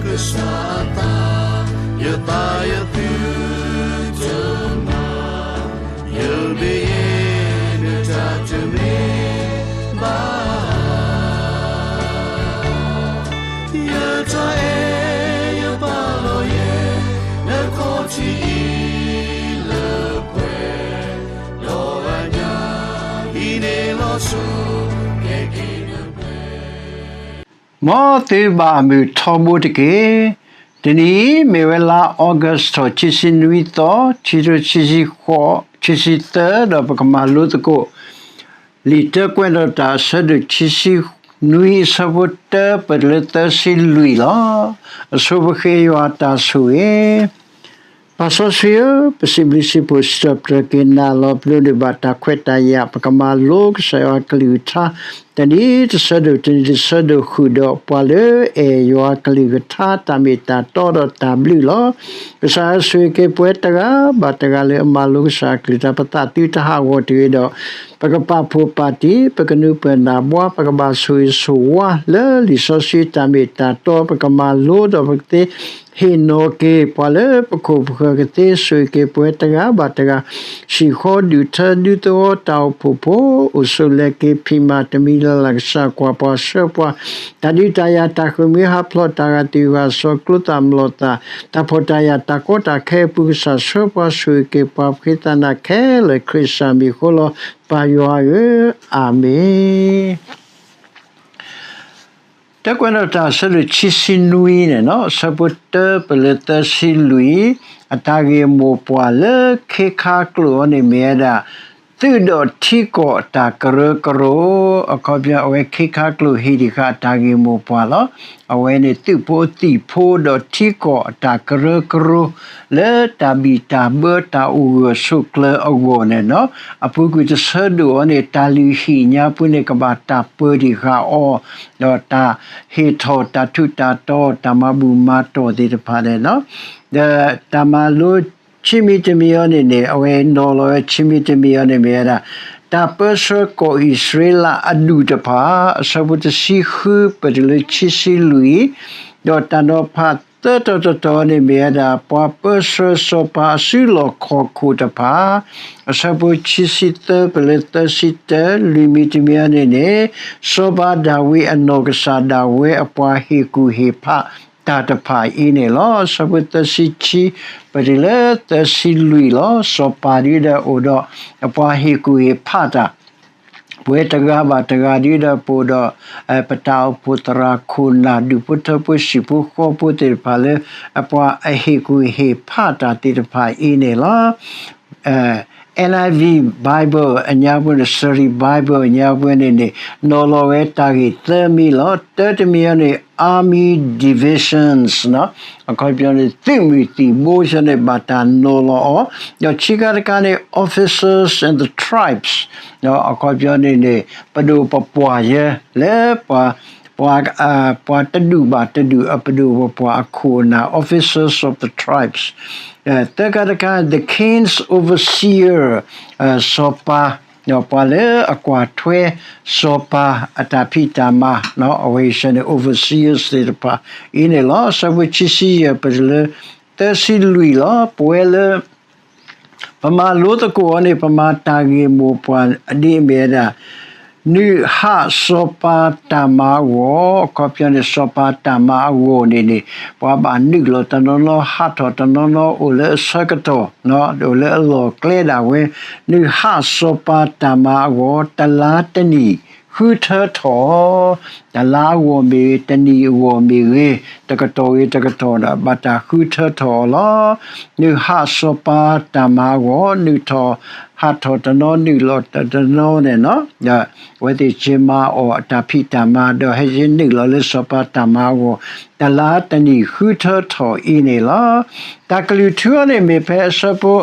ကစၢ်အသး, ယသးယသုတမၤ, ယမ့ၢ်ယဲ နတၢ်တမ့ၢ်ဘၣ် ယတၢ်အဲၣ်ယပာ်လီၤယဲ နခီၣ်ထံးအံၤလၢပှဲၤ, ဒီးအညၣ်အံၤန့ၣ်လီၤဆီ ကဲက့ၤနပှဲၤ မ်သုဘၣ်မုာ်ထီဘိတက့ၢ်. တနံၤအံၤ မ့ၢ်ဝဲလါ August ထီၣ် ခံဆံနွံသီ, ခံကထိခံဆံဃိး, ခံဆံသၢ, ဒီးပကမၤလိသကိး လံာ်တၢကွဲးနီၣ်တၢ် အဆၢဒိၣ်ခံဆံနွံ အဆၢဖိတၢ ပတုၤလၢသၢဆံလွံၢ်လီၤ. အဆိပဃ့ယွၤအတၢ်ဆိၣ်ဂ့ၤ ပၢ်စီဆှံဧၢ, ပစံးဘျုးစံးဖှိၣ် စံးထီၣ်ပတြၢၤက့ၤနၤလီၤ. ပဒိးန့ၢ်ဘၣ်တၢ်ခွဲးတၢ်ယာ် ပကမၤလိကစၢ်ယွၤကလုၢ်ကထါ တနံၤတဆၢဒိၣ် တနံၤတဆၢဒိၣ်ဃုာ်ဒီး ပှၤလၢအဲၣ်ယွၤကလုၢ်ကထါ တၢ်မ့ၢ်တၢ်တီဒီးတၢ်ဘျုးလီၤ. ကစၢ်ယွၤဆိၣ်ဂ့ၤက့ၤပဝဲတဂၤဘၣ်တဂၤလၢအမၤလိကစၢ်ယွၤကလုၢ်ကထါ ပသးသုတဟးဂီၤတဂ့ၤဒီး ပကပာ်ဖှိၣ်ပာ်တံၢ် ပကနုာ်ပၢၢ်နၢ်ဘှါ ပကဘၣ်ဆိၣ်ဂ့ၤဆိၣ်ဝါလၢလံာ်စီဆှံတၢ်မ့ၢ်တၢ်တီ ပကမၤလိဒီးပကသ့ ဟ့ၣ်နီၤက့ၤပှၤလၢပခိၣ်ပဃၢၤ ကသ့ဆိၣ်ဂ့ၤက့ၤပဝဲတဂၤဘၣ်တဂၤ, ဟံၣ်ဃီဒုၣ်ထၢဒုးသဝီတၢ်အိၣ်ဖှိၣ်ဖိ အိၣ်ဆိးလဲၤက့ၤဖံးမၤတမံၤလၢ်လၢ် ကစၢ်ကွၢ်ပှၤဆှၢပှၤ, တၢ်ဒုးတၢ်ယၤတၢ်ဃုမံၤဟးဖျိး တၢ်ဂာ်သ့ၣ်ဂာ်စီၤကျိသၣ်မျိာ်သၣ်, တၢ်ဖှီၣ်တၢ်ယာ်တၢ်ကီတၢ်ခဲအပူၤ ကစၢ်ဆှၢပှၤဆိၣ်ဂ့ၤက့ၤပှၤ ပဃ့သးနၤခဲလၢာ် ခရံာ်ကစၢ်မံၤအဃိလီၤ ပၢ်ယွၤဧၢ, အၤမ့ၣ်. တၢကွဲးနီၣ်တၢ် အဆၢဒိၣ်ခံဆံနွံန့ၣ် အဆၢဖိတၢ ပတုၤလၢသၢဆံလွံၢ်, အတၢ်ဂ့ၢ်မိၢ်ပှၢ်လၢခ့ခါကျိာ်အံၤန့ၣ်မ့ၢ်ဝဲဒၣ် သုးဒီးထံကီၢ်အတၢ်ကရၢကရိ, အခီပညီ အဝဲခ့ခါကျိာ်ဟ့ၣ်ဒံးဃာ်အတၢ်ဂ့ၢ်မိၢ်ပှၢ်လီၤ. အဝဲန့ၣ်သုးဖိသံၣ်ဖိဒီးထံကီၢ်အတၢ်ကရၢကရိ လၢတၢ်ဘံၣ်တၢ်ဘၢတၢ်အိၣ်ဂၢၢ်ဆိးကျၢၤအဂီၢ်န့ၣ်လီၤ. အပူၤကွံာ်တဆၢဒိၣ်အံၤန့ၣ် တၢ်လုၢ်ဟံၣ်ညါပူၤန့ၣ် ကဘၣ်တၢ်ပၢၤဒံးဃာ်အီၤ, ဒီးတၢ်ဟ့ၣ်ထီၣ်တၢ်ထူးတၢ်တီၤ တၢ်မၤဘူၣ်မၤတီၢ်သ့ၣ်တဖၣ်န့ၣ်လီၤ. ဒီးတၢ်မၤလိခံမံၤတမံၤအံၤန့ၣ်န့ၣ် အဝဲနီၤလီၤဝဲခံမံၤတမံၤအံၤန့ၣ်မ့ၢ်ဝဲဒၣ် တၢ်ပၢဆှၢကီၢ်အံၣ်စရ့လးအဒူၣ်တဖၣ်, အဆၢဖိတဆံဃု ပတုၤလၢခံဆံလွံၢ်, ဒီးတၢ်နီၤဖးသၢတီၤတတီၤန့ၣ်မ့ၢ်ဝဲဒၣ် ပှၤပၢဆှၢစီၤပၤအစုလီၢ်ခီၣ်ခိၣ်တဖၣ်, အဆၢဖိခံဆံသၢ ပတုၤလၢသၢဆံတၢ, လွံၢ်မံၤတမံၤအံၤန့ၣ်န့ၣ် စီၤပၤဒၤဝံးအနီၢ်ကစၢ်ဒၣ်ဝဲအပှၤဟ့ၣ်ကူၣ်ဟ့ၣ်ဖးတၢ်တဖၣ်အံၤန့ၣ်လီၤ. အဆၢဖိသၢဆံခံ ပတုၤလၢသၢဆံလွံၢ်လီၤ. စီၤပၤဒ်ဒီးအိၣ်ဒီး အပှၤဟ့ၣ်ကူၣ်ဟ့ၣ်ဖးတၢ် ပဝဲတဂၤဘၣ်တဂၤဒ်ဒီးပအိၣ်ဒီး ပတၢ်အိၣ်ဖှိၣ်သရၣ်ခိၣ်နၢ် ဒူၣ်ဖိထၢဖိဟံၣ်ဖိဃီဖိသ့ၣ်တဖၣ်လၢ အပှၤအဟ့ၣ်ကူၣ်ဟ့ၣ်ဖးတၢ်သ့ၣ်တဖၣ်အံၤန့ၣ်လီၤ. NIV Bible အညါပူၤန့ၣ် Siri Bible အညါပူၤန့ၣ်န့ၣ် နီၤလီၤဝဲတၢ်ဂ့ၢ်သၢမံၤလီၤ. တၢတမံၤအံၤန့ၣ် Army Divisions အခီပညီန့ၣ် သုးမုၢ်သံၣ်ဘိဆၢန့ၣ် ဘၣ်တၢ်နီၤလီၤအီၤ, ဒီးခံခါတခါန့ၣ် Officers and the Tribes အခီပညီန့ၣ်န့ၣ် ပဒိၣ်ပပှၢ်ယဲ လၢ ပှၤ ပှၤတဒူၣ်ဘၣ်တဒူၣ်အပဒိၣ်ပပှၢ်အခိၣ်အနၢ် officers of the tribes, သၢခါတခါ the king's overseer စီၤပၤ, ပှၤလၢအကွၢ်ထွဲစီၤပၤအတၢ်ဖံးတၢ်မၤ, အဝဲအံၤဆၢန့ၣ် overseers သ့ၣ်တဖၣ်အံၤန့ၣ်လီၤ. အဆၢဖိခံဆံယဲၢ် ပတုၤလၢသၢဆံလွံၢ်လီၤ. ပဝဲလၢ ပမၤလိသကိးအီၤန့ၣ် ပမၤတၢ်ဂ့ၢ်မိၢ်ပှၢ်ဒ်အမ့ၢ်ဝဲဒၣ် နုာ်ဟးစီၤပၤတၢ်မၤအဂီၢ်, အခီပညီန့ၣ် စီၤပၤတၢ်မၤအဂီၢ်န့ၣ်န့ၣ် ပှၤဘၣ်နုာ်လီၤတနီၤနီၤ ဟးထီၣ်တနီၤနီၤ အိၣ်လၢအဆၢကတီၢ်, အိၣ်လၢအလီၢ်ကျဲဒၣ်ဝဲ, နုာ်ဟးစီၤပၤတၢ်မၤအဂီၢ် တလါတနံၣ် ဃုထၢထီၣ်, တလါအဂီၢ်မ့ၢ်ဂ့ၤ, တနံၣ်အဂီၢ်မ့ၢ်ဂ့ၤ, တကတီၢ်ဂ့ၤတကတီၢ်ဒီး ဘၣ်တၢ်ဃုထၢထီၣ်အီၤလီၤ. နုာ်ဟးစီၤပၤတၢ်မၤအဂီၢ်, နုာ်ထီၣ်ဟးထီၣ်တနီၤ နုာ်လီၤတနီၤန့ၣ်လီၤ. အဝဲသ့ၣ်က့ၤမၤအီၤအတၢ်ဖံးတၢ်မၤ ဒီးဟဲက့ၤနုာ်လီၤလၢစီၤပၤတၢ်မၤအဂီၢ် တလါတနံၣ်ဃုထၢထီၣ်အံၤန့ၣ်လီၤ. တၢ်ကလုၢ်ထူအီၤန့ၣ်မ့ၢ်ဖဲအဆၢဖိ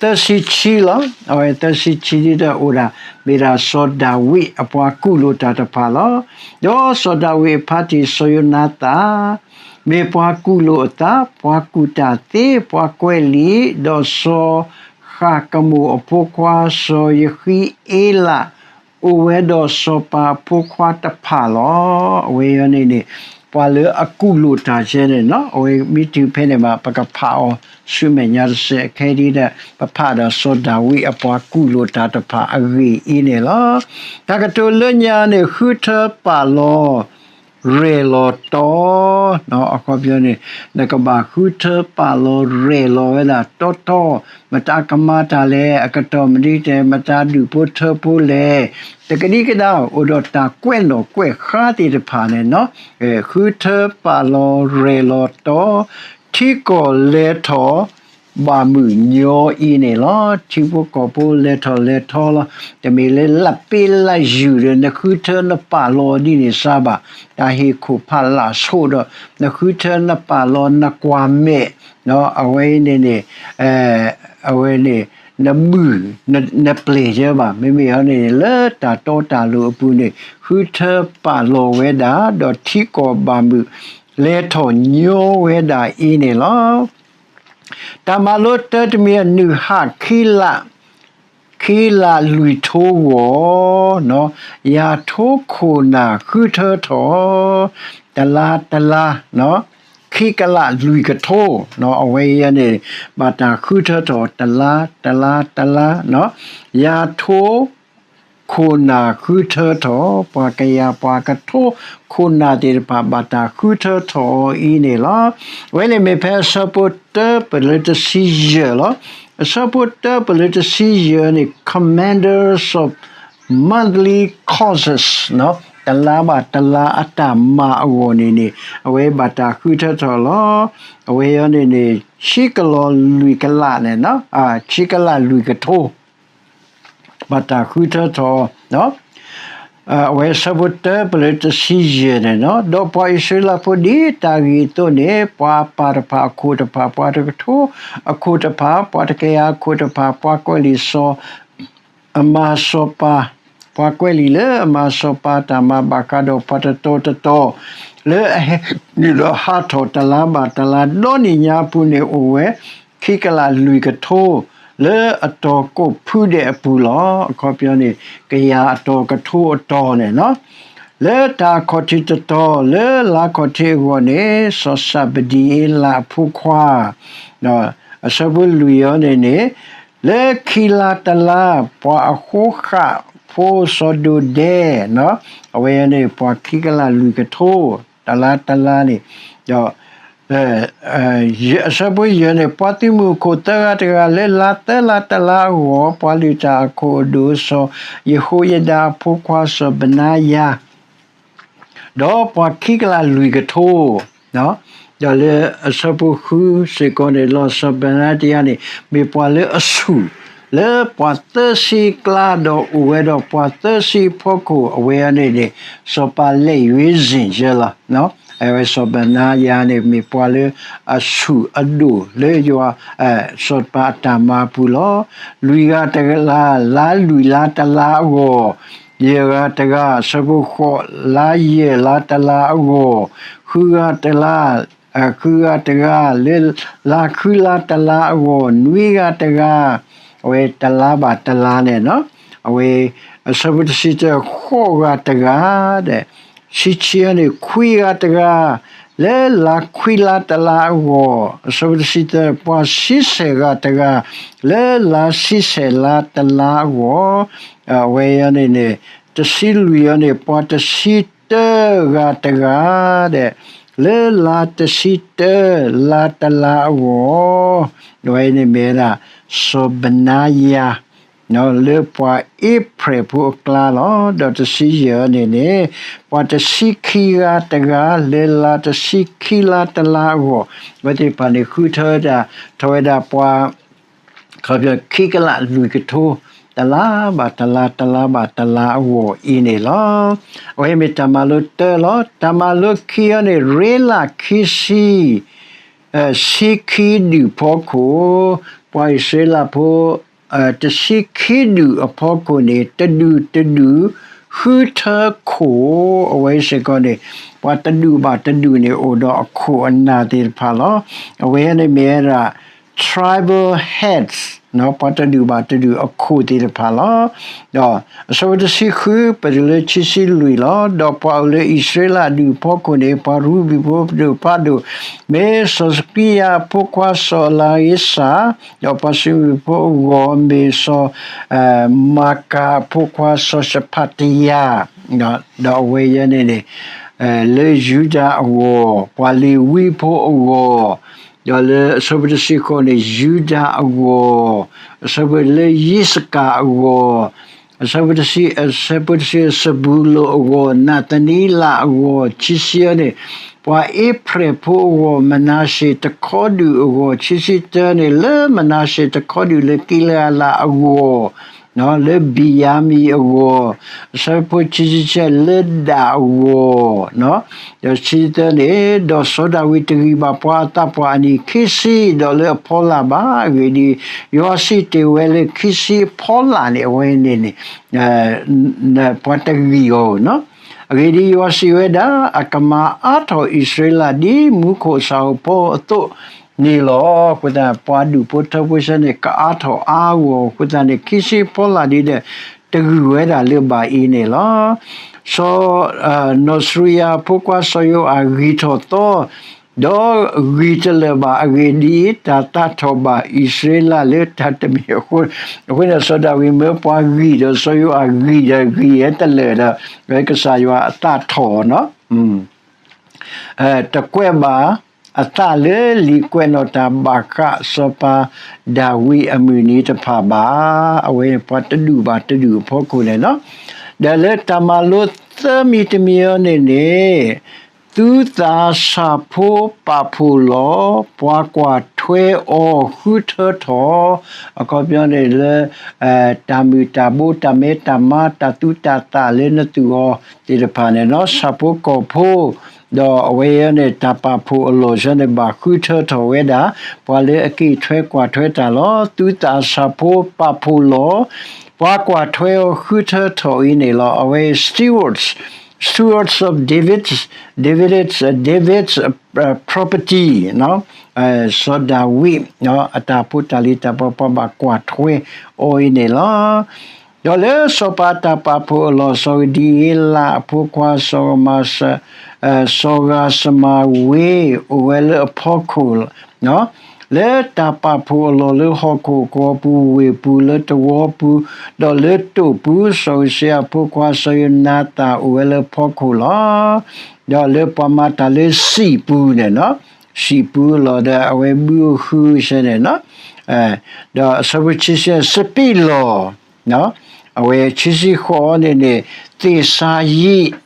သၢဆံခံလီၤ. အဝဲသၢဆံခံဒ်ဒီးအိၣ်ဒၣ် မ့ၢ်ဒၣ်စီၤဒၤဝံးအပှၤကူၣ်လိာ်တၢ်တဖၣ်လီၤ. ဒီးစီၤဒၤဝံးအဖါတံၢ်စီၤယိၤနၤသၣ် မ့ၢ်ပှၤကူၣ်လိာ်အသး, ပှၤကူၣ်တၢ်သ့, ပှၤကွဲးလံာ်, ဒီးစီၤဃးကမိၣ်အဖိခွါ စီၤယဃံအ့လး အိၣ်ဝဲဒီးစီၤပၤအဖိခွါတဖၣ်လီၤ. အဝဲအံၤန့ၣ်န့ၣ် ပှၤလၢအကူၣ်လိာ်တၢ်ကဲန့ၣ်နီၤ, အဝဲမ့ၢ်တုၤဖဲန့ၣ်ဘၣ် ပကဖးအီၤဆူမဲာ်ညါတစဲး ခဲဒ်ဒီး ပဖးဒီးစီၤဒၤဝံးအပှၤကူၣ်လိာ်တၢ်တဖၣ်အဂ့ၢ်အံၤန့ၣ်လီၤ. တၢ်ကတိၤလၢညါန့ၣ် ဃုထၢပာ်လီၤ ရဲၣ်လီၤတီ အခီပညီန့ၣ် နကဘၣ်ဃုထၢပာ်လီၤရဲၣ်လီၤဝဲဒၣ်တီတီ, မတၤကမၤတၢ်လဲၣ်, အကတီၢ်မနုၤတဲ မတၤဒုးဖိထၢဖိလဲၣ်, တကဒံကဒါ အိၣ်ဒီးတၢ်ကွဲးနီၣ်ကွဲးဃါသ့ၣ်တဖၣ်န့ၣ်နီၤ, ဃုထၢပာ်လီၤရဲၣ်လီၤတီ, ထံကီၢ်လဲၤထီၣ် ဘၣ်မုာ်ညီအံၤန့ၣ်လီၤ. ထံဖိကီၢ်ဖိလဲၤထီၣ်လဲၤထီလီၤ. တမ့ၢ်လၢလၢ်ပ့လၢ်ယုၢ်ဒီး နဃုထၢနပာ်လီၤဒ်န့ၣ်စါဘၣ်. တၢ်ဟ့ၣ်ခိၣ်ဖးလၢ်ဆိးဒီး နဃုထၢနပာ်လီၤနကွၢ်မဲာ်, အဝဲအံၤန့ၣ်န့ၣ် အဝဲန့ၣ် နမုာ် နပျဲၢ်ယဲဘၣ်. မ့မ့ၢ်အီၤန့ၣ်န့ၣ် လၢတၢ်တီတၢ်လိၤအပူၤန့ၣ် ဃုထၢပာ်လီၤဝဲဒၣ် ဒီးထံကီၢ်ဘၣ်မုာ် လဲၤထီၣ်ညီဝဲဒၣ်အံၤန့ၣ်လီၤ. တၢ်မၤလိတၢတမံၤ နုၢ်ဟးခံလး, ခံလးလွံၢ်ထိဂီၢ်, ယၤထိခိၣ်နၢ်ဃုထၢထီၣ်, တလါတလါ, ခံကလးလွံၢ်ကထိ, အဝဲအံၤန့ၣ် ဘၣ်တၢ်ဃုထၢထီၣ် တလါတလါတလါ, ယၤထိ ခိၣ်နၢ်ဃုထၢထီၣ်, ပှၤကယၤပှၤကထိ ခိၣ်နၢ်သ့ၣ်တဖၣ် ဘၣ်တၢ်ဃုထၢထီၣ်အီၤအံၤန့ၣ်လီၤ. အဝဲန့ၣ်မ့ၢ်ဖဲအဆၢဖိတၢပလၢတဆံယဲၢ်လီၤ. အဆၢဖိတၢပလၢတဆံယဲၢ်န့ၣ် Commanders of Monthly Causes တလါဘၣ်တလါအတၢ်မၤအဂီၢ်န့ၣ်န့ၣ် အဝဲဘၣ်တၢ်ဃုထၢထီၣ်လီၤ. အဝဲအံၤန့ၣ်န့ၣ် ဆံကလးလွံၢ်ကလးန့ၣ်, ဆံကလးလွံၢ်ကထိ ဘၣ်တၢ်ဃုထၢထီၣ်, အဝဲဆၢဖိတၢပလၢတဆံယဲၢ်န့ၣ်နီၤ, ဒီးပှၤအံၣ်စရ့လးဖိဒ်တၢ်ဂ့ၢ်အသိးန့ၣ် ပှၤပၢ်တဖၣ်အခိၣ်တဖၣ်, ပှၤတကထိအခိၣ်တဖၣ်, ပှၤတကယၤအခိၣ်တဖၣ်, ပှၤကွဲးလံာ်စီၤ အမၤစီၤပၤ, ပှၤကွဲးလံာ်လၢအမၤစီၤပၤတၢ်မၤဘၣ်ဃးဒီးပှၤတတီၤတတီၤ လၢအဟဲနုာ်လီၤဟးထီၣ်တလါဘၣ်တလါ ဒီနံၣ်ညါအပူၤန့ၣ်အိၣ်ဝဲ ခံကလးလွံၢ်ကထိ လၢအတီၤကိးဖုဒဲးအပူၤလီၤ. အခီပညီန့ၣ် ကယၤအတီၤကထိအတီၤန့ၣ်လီၤ. လၢတၢ်အခီၣ်ထံးတတီၤ လၢလါခီၣ်ထံးအဂီၢ်န့ၣ် စီၤစၢ်ဘဒံဧ့လးအဖိခွါ အဆၢဖိလွံၢ်အံၤန့ၣ်န့ၣ် လၢခံလါတလါ ပှၤအဃိဃာ်ဖိစီၤဒိၣ်ဒဲ အဝဲန့ၣ် ပှၤခံကလးလွံၢ်ကထိ တလါတလါန့ၣ်, ဒီး အဆၢဖိယဲၢ်န့ၣ် ပှၤသုးမုၢ်အခိၣ်သၢဂၤတဂၤ လၢလါသၢလါတလါအဂီၢ် ပှၤလုၢ်တၢ်အခိၣ်အဒိၣ် စီၤယဟိယဒၤအဖိခွါစီၤဘနါယၤ ဒီးပှၤခံကလးလွံၢ်ကထိ, ဒီးလၢအဆၢဖိဃုစ့ၢ်ကီးန့ၣ် လီၤစီၤဘနါယၤန့ၣ် မ့ၢ်ပှၤလၢအဆူၣ် လၢပှၤသၢဆံကျါဒီးအိၣ်ဝဲဒီးပှၤသၢဆံအဖီခိၣ် အဝဲအံၤန့ၣ်န့ၣ် စီၤပၤလဲၤယွ့စ့ၣ်ယဲလီၤ. အဝဲစီၤဘနါယၤန့ၣ် မ့ၢ်ပှၤလၢအဆူၣ်အဒိၣ်လၢယွၤ စီၤပၤအတၢ်မၤအပူၤလီၤ. လွံၢ်ဂၤတဂၤ လါလွံၢ်လါတလါအဂီၢ်, ယဲၢ်ဂၤတဂၤ အဆၢဖိဃိး လါယဲၢ်လါတလါအဂီၢ်, ဃုဂၤတဂၤ ဃုဂၤတဂၤ လၢလါဃုလါတလါအဂီၢ်, နွံဂၤတဂၤ အဝဲတလါဘၣ်တလါန့ၣ်, အဝဲ အဆၢဖိတဆံတၢ ဃိးဂၤတဂၤဒီး ဆံဆံန့ၣ် ခွံဂၤတဂၤ လၢလါခွံလါတလါအဂီၢ်, အဆၢဖိတဆံသၢ ပှၤဆံဆဲၣ်ဂၤတဂၤ လၢလါဆံဆဲၣ်လါတလါအဂီၢ်, အဝဲအံၤန့ၣ်န့ၣ် တဆံလွံၢ်အံၤန့ၣ် ပှၤတဆံတၢဂၤတဂၤဒီး လၢလါတဆံတၢလါတလါအဂီၢ်, အဝဲန့ၣ်မ့ၢ်ဝဲဒၣ် စီၤဘနါယၤ လၢပှၤအ့ဖြ့ၣ်ဖိအကျါလီၤ. ဒီးတဆံယဲၢ်အံၤန့ၣ်န့ၣ် ပှၤတဆံခံဂၤတဂၤ လၢလါတဆံခံလါတလါအဂီၢ်, အဝဲသ့ၣ်တဖၣ်န့ၣ် ဃုထၢထီၣ်ဝဲဒၣ်ပှၤ ခံကလးလွံၢ်ကထိ တလါဘၣ်တလါ တလါဘၣ်တလါအဂီၢ်အံၤန့ၣ်လီၤ. အဝဲမ့ၢ်တၢ်မၤလိတၢလီၤ. တၢ်မၤလိခံအံၤန့ၣ် ရ့လးခံဆံ ဆံခံဒူၣ်ဖီခိၣ်, ပှၤအံၣ်စရ့လးဖိ တဆံခံဒူၣ်အဖီခိၣ်န့ၣ် တဒူၣ်တဒူၣ် ဃုထၢခိၣ်, အဝဲစ့ၢ်ကီးန့ၣ် ပှၤတဒူၣ်ဘၣ်တဒူၣ်န့ၣ် အိၣ်ဒီးအခိၣ်အနၢ်သ့ၣ်တဖၣ်လီၤ. အဝဲန့ၣ်မ့ၢ်ဝဲဒၣ် tribal heads ပှၤတဒူၣ်ဘၣ်တဒူၣ်အခိၣ်သ့ၣ်တဖၣ်လီၤ. ဒီးအဆၢဖိတဆံဃု ပတုၤလၢခံဆံလွံၢ်လီၤ. ဒီးပှၤအိၣ်လၢအံၣ်စရ့လးအဒူၣ်အဖီခိၣ်န့ၣ် ပှၤရူဘ့ၣ်ဖိပဒိၣ်ဖးဒိၣ် မ့ၢ်စီၤစကံယၤအဖိခွါစီၤအလၤဧ့စၢ်, ဒီးပှၤစံးဝ့ၣ်ဖိအဂီၢ် မ့ၢ်စီၤ မၤကၤအဖိခွါစီၤၡဖးတယၤ, ဒီးအဝဲအံၤန့ၣ်န့ၣ် လၢယူဒၤအဂီၢ်, ပှၤလ့ၤဝံဖိအဂီၢ်, ဒီးလၢအဆၢဖိတဆံဃိးန့ၣ် ယူဒၤအဂီၢ်, အဆၢဖိလၢယံးစကၤအဂီၢ်, အဆၢဖိတဆံ အဆၢဖိတဆံ စဘူလိၣ်အဂီၢ်, နၤသနံလးအဂီၢ်, ခံဆံအန့ၣ် ပှၤအ့ဖရဲၣ်ဖိအဂီၢ်, မနၤၡ့ၣ်တခီဒုၣ်အဂီၢ်, ခံဆံတၢန့ၣ် လၢမနၤၡ့ၣ်တခီဒုၣ်လၢကံလၤအးလးအဂီၢ်, လၢဘ့ၣ်ယၤမံၣ်အဂီၢ်, အဆၢဖိခံဆံဆၢ လၢဒၣ်အဂီၢ်, ဒီးခံဆံတၢန့ၣ် ဒီးစီၤဒၤဝံးတဂံၢ်ဘၣ်ပှၤအသးပှၢ်အနံၣ်ခံဆံ, ဒီးလၢအဖီလာ်ဘၣ်. အဂ့ၢ်ဒ်အံၤ, ယွၤစံးတ့ၢ်ဝဲလၢခံဆံအဖီလာ်န့ၣ် အဝဲန့ၣ်န့ၣ် ပှၤတဂံၢ်အီၤနီၤ. အဂ့ၢ်ဒ်အံၤ, ယွၤစံးဝဲဒၣ်, အကမၤအါထီၣ်အံၣ်စရ့လးဒ်မူခိၣ်အဆၣ်ဧိၤဖီဧိၤအသိးန့ၣ်လီၤ. အဃိသတး ပှၤဒူၣ်ဖိထၢဖိဆၢန့ၣ် ကအါထီၣ်အါအဂီၢ်အဃိသတးန့ၣ် ခံဆံဖီလာ်ဒ်ဒီး တဂုာ်ဝဲဒၣ်လၢၤဘၣ်အံၤန့ၣ်လီၤ. စီၤ နီၢ်စရံယၤအဖိခွါစီၤယိၤအၣ်ဂံၢ်ထီၣ်သီ, ဒီးဂံၢ်တလၢာ်ဘၣ်. အဂ့ၢ်ဒ်အံၤ, တၢ်သးထီၣ်ဘၣ်အံၣ်စရ့လးလၢတၢ်တမံၤအဃိ, အဃိန့ၣ် စီၤဒၤဝံးမၢပှၤဂံၢ်ဒီးစီၤယိၤအၣ်ဂံၢ်ဒီးဂံၢ်ဟဲတလၢာ်ဒီး ကစၢ်ယွၤအသးထီၣ်နီၤ, တကွဲးဘၣ်အသးလၢလံာ်ကွဲးနီၣ်တၢ်ဘၣ်ဃးစီၤပၤဒၤဝံးအမုၢ်နံၤတဖၣ်ဘၣ်. အဝဲပှၤတဒူၣ်ဘၣ်တဒူၣ်အဖီခိၣ်န့ၣ်နီၤ, ဒီးလၢတၢ်မၤလိသၢမံၤတမံၤအံၤန့ၣ်န့ၣ် သုသးဆၣ်ဖိပာ်ဖှိၣ်လီၤ, ပှၤကွၢ်ထွဲအီၤဃုထၢထီၣ်, အခီပညီန့ၣ်လၢ တၢ်မုၢ်တၢ်ဘိ တၢ်မဲတၢ်မါ တၢ်သူတၢ်သၣ်လၢနသူၣ်အီၤသ့ၣ်တဖၣ်န့ၣ်နီၤ, ဆၣ်ဖိကီၢ်ဖိ, ဒီးအဝဲအံၤန့ၣ် တၢ်ပာ်ဖှိၣ်အလီၢ်ဆၢန့ၣ် ဘၣ်ဃုထၢထီၣ်ဝဲဒၣ် ပှၤလၢအက့ၤထွဲကွၢ်ထွဲတၢ်လီၤ. သုသးဆၣ်ဖိပာ်ဖှိၣ်လီၤ, ပှၤကွၢ်ထွဲအီၤဃုထၢထီၣ်အံၤန့ၣ်လီၤ. အဝဲ stewards, stewards of David's, David's, David's property, စီၤဒၤဝံး အတၢ်ဖိတၢ်လံၤတၢ်ပှၤ ပှၤဘၣ်ကွၢ်ထွဲအီၤအံၤန့ၣ်လီၤ. ဒီးလၢစီၤပၤတၢ်ပာ်ဖှိၣ်အလီၢ် စီၤဧဒံအ့လးအဖိခွါ စီၤမၤစၢၤ, စီၤဂၤစမၤဝ့ အိၣ်ဝဲလၢအဖီခိၣ် လၢတၢ်ပာ်ဖှိၣ်အလီၢ်လၢဟီၣ်ခိၣ်ကဝီၤပူၤ ဝ့ၢ်ပူၤ လၢတဝီပူၤ ဒီးလၢတိာ်ပူၤ စီၤအူစံယၤအဖိခွါ စီၤယိၤနၤသၣ် အိၣ်ဝဲလၢအဖီခိၣ်လီၤ. ဒီးလၢပှၤမၤတၢ်လၢစံာ်ပူၤန့ၣ်နီၤ, စံာ်ပူၤအလီၢ်ဒီး အဝဲဘုဧိၤဃုဧိၤဆၢန့ၣ်နီၤ, ဒီးအဆၢဖိခံဆံ စပံးလီၢ် အဝဲခံဆံဃိးန့ၣ်န့ၣ် သ့ၣ်စၤယံး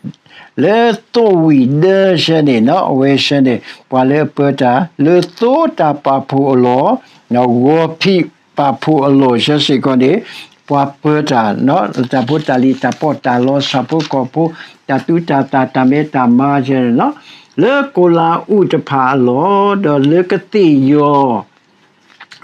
လၢသိဝံၣ်ဒၢဆၢန့ၣ်နီၤ, အဝဲဆၢန့ၣ် ပှၤလၢအပၢတၢ် လၢသိတၢ်ပာ်ဖှိၣ်အလီၢ်, ဂီၤဖံးပာ်ဖှိၣ်အလီၢ်ဆၢစ့ၢ်ကီးန့ၣ် ပှၤပၢတၢ် တၢ်ဖိတၢ်လံၤတၢ်ပီးတၢ်လီ ဆၣ်ဖိကီၢ်ဖိ တၢ်သူတၢ်သၣ် တၢ်မဲတၢ်မါဆၢန့ၣ်နီၤ, လၢကိလၤအူးတဖၣ်အလီၢ် ဒီးလၢကသ့ၣ်ယီၤ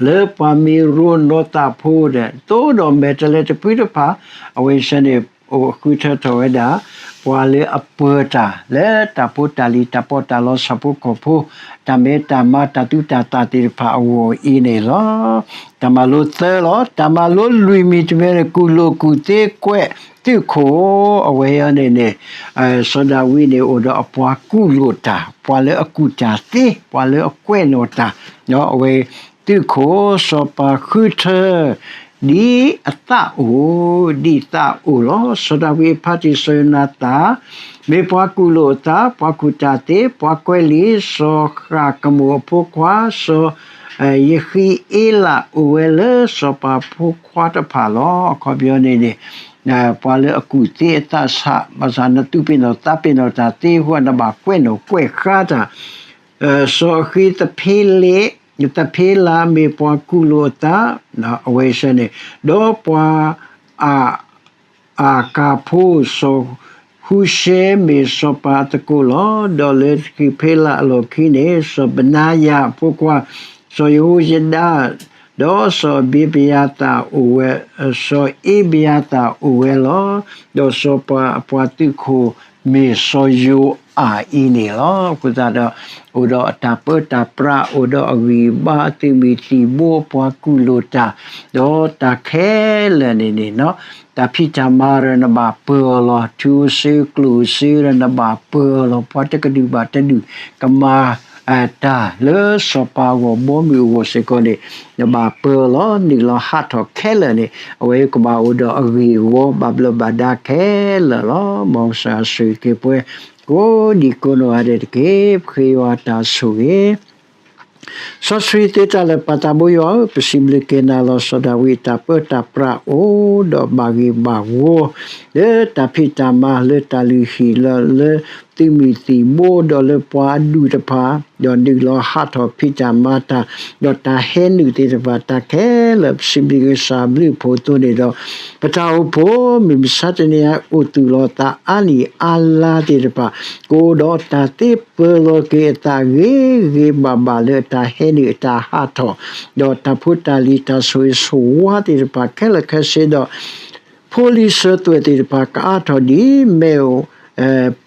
လၢပှၤမ့ၢ်ရိနီၢ်သးဖိဒီး သိဒီးမဲာ်တဲးလဲးတဖုတဖၣ် အဝဲဆၢန့ၣ် အိၣ်ဃုထၢထီၣ်ဝဲဒၣ် ပှၤလၢအပၢတၢ် လၢတၢ်ဖိတၢ်လံၤတၢ်ပီးတၢ်လီ ဆၣ်ဖိကီၢ်ဖိ တၢ်မဲတၢ်မါ တၢ်သူတၢ်သၣ်သ့ၣ်တဖၣ်အဂီၢ်အံၤန့ၣ်လီၤ. တၢ်မၤလိသၢလီၤ. တၢ်မၤလိလွံၢ်မံၤတမံၤန့ၣ် ကူၣ်လိာ်ကူၣ်သ့ကွဲးသုးခိၣ် အဝဲအံၤန့ၣ်န့ၣ် စီၤဒၤဝံးန့ၣ် အိၣ်ဒီးအပှၤကူၣ်လိာ်တၢ် ပှၤလၢအကူၣ်တၢ်သ့ ပှၤလၢအကွဲးနီၣ်တၢ် အဝဲ သုးခိၣ်စီၤပၤဃုထၢ ဒ်အသးအိၣ် ဒ်သးအိၣ်လီၤ. စီၤဒၤဝံးအဖါတံၢ်စီၤယိၤနၤသၣ် မ့ၢ်ပှၤကူၣ်လိာ်အသး ပှၤကူၣ်တၢ်သ့ ပှၤကွဲးလံာ် စီၤဃၣ်ကမိၣ်အဖိခွါ စီၤယဃံအ့လး အိၣ်ဝဲလၢစီၤပၤဖိခွါတဖၣ်လီၤ. အခီပညီန့ၣ်န့ၣ် ပှၤလၢအကူၣ်သ့အသးဆး ဘၣ်ဆၣ်နသူၣ်ပ့ၤနီၣ်သးပ့ၤနီၣ်တၢ်သ့အဃိ နဘၣ်ကွဲးနီၣ်ကွဲးဃါတၢ် စီၤအဃံသဖ့လ့း သဖ့လး မ့ၢ်ပှၤကူၣ်လိာ်အသး အဝဲဆၢန့ၣ် ဒီးပှၤ အၣ်ကၣ်ဖိ စီၤဃူရှဲ မ့ၢ်စီၤပၤအသကိးလီၤ. ဒီးလၢဃံဖ့လးအလီၢ်ခံန့ၣ် စီၤဘနါယၤအဖိခွါ စီၤယဟိယဒၤ ဒီးစီၤဘ့ဘယၤသၣ်အိၣ်ဝဲ စီၤအ့ဘယၤသၣ်အိၣ်ဝဲလီၤ. ဒီးစီၤပၤအပှၤသုးခိၣ်မ့ၢ်စီၤယိၤ အါအံၤန့ၣ်လီၤ. အဃိသတးဒီး အိၣ်ဒီးအတၢ်ပၢတၢ်ပြး အိၣ်ဒီးအဂံၢ်အဘါ အသုးမုၢ်သံၣ်ဘိ ပှၤကူၣ်လိာ်တၢ် ဒီးတၢ်ခဲလၢာ်န့ၣ်န့ၣ် တၢ်ဖံးတၢ်မၤဒီးနဘၣ်ပၢၤအီၤလီၤ. ထူအိၣ်စ့ ကျိၣ်အိၣ်စ့ဒီးနဘၣ်ပၢၤအီၤလီၤ. ပှၤတကဒုၣ်ဘၣ်တဒုၣ် ကမၤ တၢ်လၢစီၤပၤအဂီၢ်ဘီမုၢ်အဂီၢ်စ့ၢ်ကီးန့ၣ် နဘၣ်ပၢၤအီၤလီၤ. နုာ်လီၤဟးထီၣ်ခဲလၢာ်န့ၣ် အဝဲကဘၣ်အိၣ်ဒီးအဂ့ၢ်အဂီၢ် ဘၣ်ဘျီးဘၣ်ဒါခဲလၢာ်လီၤ. မ်ကစၢ်ဆိၣ်ဂ့ၤက့ၤပှၤ ကိးဒံကိးနီၢ်ဂၤဒဲးတက့ၢ်. ပဃ့ယွၤတၢ်ဆိၣ်ဂ့ၤ စီဆှံသ့တၢ်လၢာ် ပၢ်သးဘိယွၤဧၢ, ပစံးဘျုးက့ၤနၤလီၤ. စီၤဒၤဝံးအတၢ်ပၢတၢ်ပြး အိၣ်ဒီးဘၣ်ဂ့ၤဘၣ်ဝီ လၢတၢ်ဖံးတၢ်မၤ လၢတၢ်လုၢ်ဟံၣ်လီၤ လၢသုးမုၢ်သံၣ်ဘိ ဒီးလၢပှၤအဒူၣ်တဖၣ် ဒီးနုာ်လီၤဟးထီၣ်ဖံးတၢ်မၤတၢ် ဒီးတၢ်ဟဲနုာ်သ့ၣ်တဖၣ် တၢ်ခဲလၢာ် ပစံးဘျုးကစၢ်အဘျုးအဖှိၣ်အသိးန့ၣ်ဒီး ပတၢ်အိၣ်ဖှိၣ် မုၢ်မဆါတနံၤအံၤ အိၣ်သူၣ်လီၤသးအါနံၣ်အါလါသ့ၣ်တဖၣ် ကအိၣ်ဒီးတၢ်သ့ပၢၤလီၤက့ၤအသးဂ့ၤဂ့ၤဘၣ်ဘၣ် လၢအတၢ်ဟဲနုာ်အတၢ်ဟးထီၣ် ဒီးတၢ်ဖိတၢ်လံၤ တၢ်ဆိၣ်ဂ့ၤဆိၣ်ဝါသ့ၣ်တဖၣ်ခဲလၢာ်ခဲဆ့ဒီး ဖိလံၤစၢၤသွဲၣ်သ့ၣ်တဖၣ် ကအါထီၣ်ဒ်မဲးဧိၤ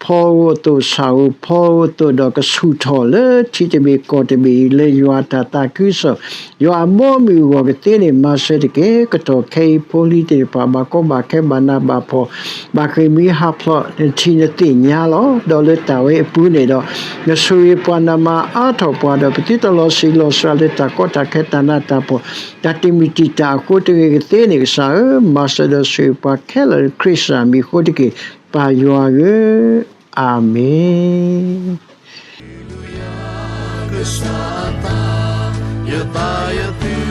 ဖီဧိၤအသိး ဆၣ်ဧိၤဖီဧိၤအသိး ဒီးကဆူၣ်ထီၣ်လၢထံတဘ့ၣ်ကီၢ်တဘ့ၣ်အံၤ လၢယွၤအတၢ်သးခုကစီၣ် ယွၤအဘီအမုၢ်အဂီၢ်ကသ့န့ၣ် မၤစၢၤတက့ၢ်. ကတီၢ်ခဲအံၤ ဖိလံၤသ့ၣ်တဖၣ် ဘၣ်ကီဘၣ်ခဲ ဘၣ်နးဘၣ်ဖှီၣ် ဘၣ်ဃ့ၢ်မှံဟးဖျိး နထံၣ်နသ့ၣ်ညါလီၤ. ဒီးလၢတၢ်ဝဲအပူၤန့ၣ်ဒီး နဆိၣ်ဂ့ၤပှၤ နမၤအါထီၣ်ပှၤ ဒီးပသုတလီၤဆံးလီၤစှၤလၢတၢ်ကီတၢ်ခဲ တၢ်နးတၢ်ဖှီၣ် တၢ်တမံၤတံာ်တာ်အဃိတဂ့ၤကသ့န့ၣ် ကစၢ်ဧၢ, မၤစၢၤဒီးဆိၣ်ဂ့ၤပှၤခဲလၢာ် လၢခရံာ်စၢ်မံၤအဃိတက့ၢ်, ပၢ်ယွၤဧၢ, အၤမ့ၣ်. ယသးယသ့